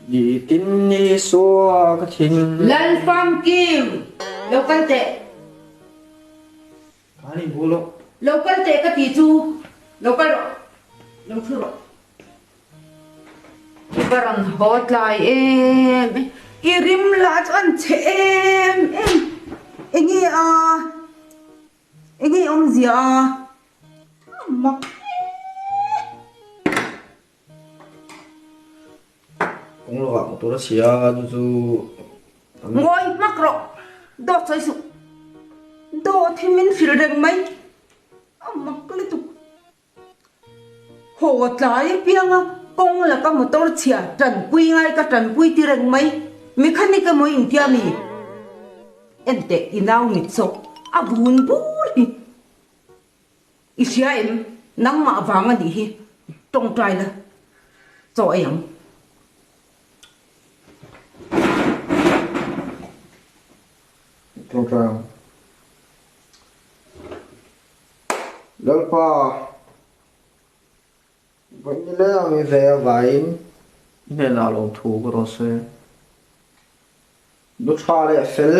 Nitin Isua ka thin. Lal famkim, lo kal teh. Ka ni bu lo. Lo kal teh ka ti chu, lo kal rawh, lo thu rawh. I va rawn haw tlai em em, i rim lah chu an chhe em em, enge a, enge awmzia a, a mak hle. Kawng lovah motor a chhia a chu chu Ngawi hmak rawh, dawt sawi suh, dawt hi min hrilh reng mai, a mak lutuk. Haw tlai apiang a kawng laka motor chhia tanpui ngai ka tanpui ti reng mai, mechanic emaw intia mi? Enteh i nau mit sawk a vun bur hi i hria em? Nangmah vang a nih hi tawngtai la chaw ei ang. Tawngtai ang. Lalpa, vawi ni leh ang i ve avaiin i hnenah lawmthu ka rawn sawi. Nu tha leh fel.